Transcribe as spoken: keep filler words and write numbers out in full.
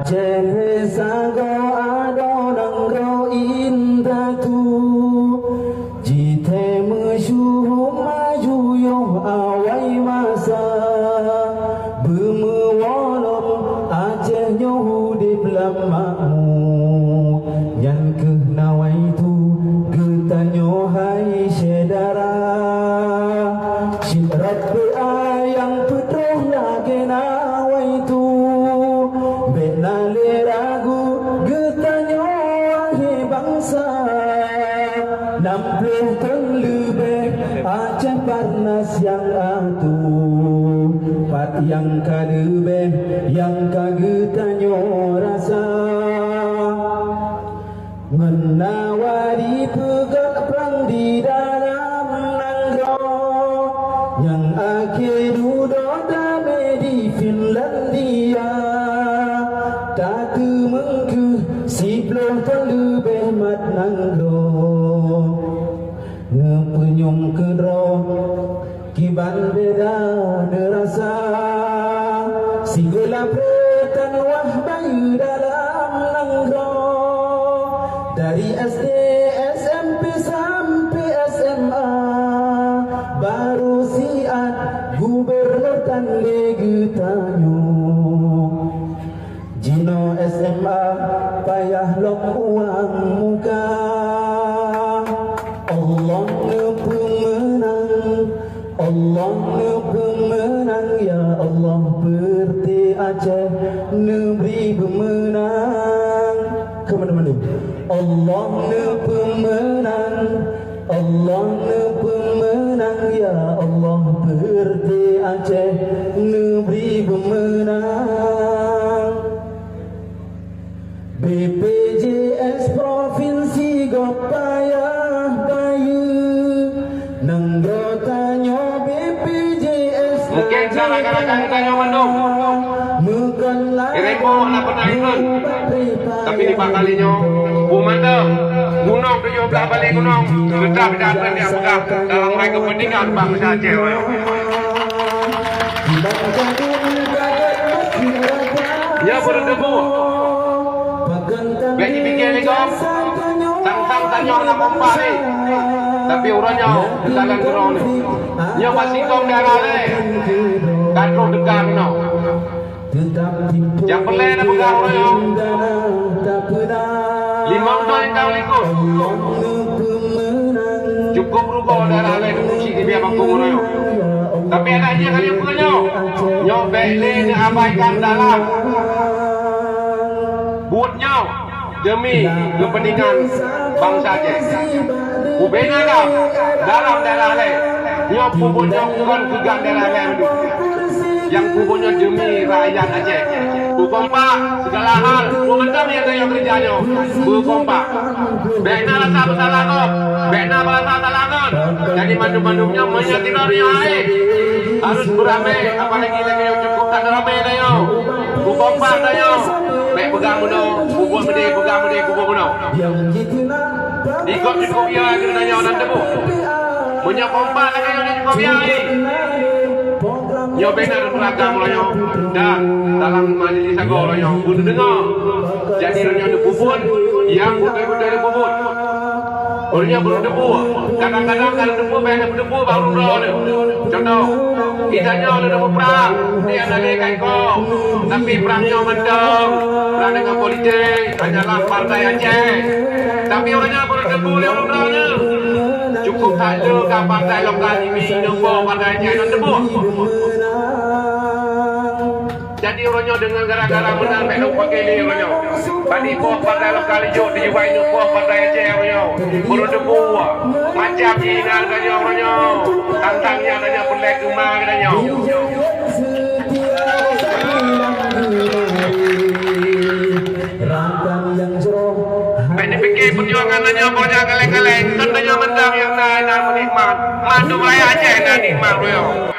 Cere sagoe adoe nanggroe indatu, jitée meusyuhu maju yoh awai masa. Beumeuwoe lom Aceh nyoe udeb lam makmu, nyan keuh nawaitu geutanyoe hai syedara. Cit rot peuayang peutroh lagée nawaitu, bék na lé ragu geutanyoe wahé bansa. Nam ploh thon leubeh Aceh Parnas nyang atu, pat nyang ka leubeh nyang ka geutanyoe rasa. Ngon nawari peugöt prang di dalam nanggroe, nyang akhé dudoe damé di Finlandia. Tateumeung kheueh siploh thon leubeh mat nanggroe, neupeunyueng keudroe kiban beda neurasa. Sikula preutan wah bayeue dalam nanggroe, dari S D, S M P sampai S M A, baru siat gubernur tan lé geutanyoe. Jinoe S M A payah lom uang muka. Allah neupeumeunang, Allah neupeumeunang, ya Allah, peureuté Aceh neubri beumeunang. Keu mandum-mandum. Allah neupeumeunang, Allah neupeumeunang, ya Allah, peureuté Aceh neubri beumeunang. B P J S provinsi gob payah bayeue, nanggroe tanyoe B P J S. Mungkin ka rakan-rakan tanyoe mandum. Meukon la Irembo lah pernah ikut. Tapi di kali nyoe, bu mantong. Gunong tujoh blaih balé gunong, teutab di ateueh nyang peugah dalam rangka keupeuntengan bansa Aceh. Nyoe beureuteumé. Bék jipike lé gob. Sang-sang tanyoe na kompak lé. Tapi uroe nyoe, teusagan keudroe lé. Nyoe masih kong dara lé. Ka troh teuka keunoe. Nyang peureulée na peugah uroe nyoe, limong thon nyang ka likot. Cukup rugoe darah lé teupucik di biak bangkong uroe nyoe. Tapi adak jih ka lheueh peue nyoe? Nyoe bék lé neuabaikan dalam buet nyoe. Demi keupeuntengan bansa Aceh. Ubena lam dalam darah lé. Nyoe peubuet nyoe kon keu gam darah lé. Nyang peubuet nyoe demi rakyat Aceh. Beukompak, segala hal, beumeudam nyang tanyoe keureuja nyoe. Beukompak. Bék na rasa beusalah gob. Bék na rasa salah gob. Jadi mandum-mandum nyoe meunyoe sidroe nyoe hai. Harus beuramé, apalagi lagée nyoe cukup that ramé tanyoe. Beukompak tanyoe. Bék peugah meunoe, peubuet meudeh, peugah meudeh, peubuet meunoe. Di gob cukup ya keu tanyoe dan teupeu. Meunyoe kompak lagée nyoe cukup ya. Nyoe bina ragam uroe nyoe dan dalam majelis sagoe uroe nyoe pun deungoe. Jadi uroe nyoe neupeubuet, nyang beutôi-beutôi neupeubuet. Uroe nyoe beureuteumé, kadang-kadang ka leuteumé, bék leuteumé baru droe lé. Contoh, geutanyoe leuteumé prang, di Anale Kaikong. Tapi prang nyoe mantong, prang deungon politik, hanyalah partai Aceh. Tapi uroe nyoe beureuteumé lé ureuëng droe lé. Cukup that le ka partai lokal ini neupo partai Aceh ngon teubuet. Jadi uroe nyoe deungon gara-gara meunan bék lôn pakai lé uroe nyoe. Tadi poh partai lokal ijok di Jubai nyoe poh partai Aceh uroe nyoe. Beureuteumé macam jih na geutanyoe uroe nyoe. Tantang nyan tanyoe peureulée keuma geutanyoe. Bék dipike peujuangan tanyoe boh nyan kaleng-kaleng. Kon tanyoe mantong nyang na, na meunikmat. Mandum rakyat Aceh na nikmat uroe nyoe.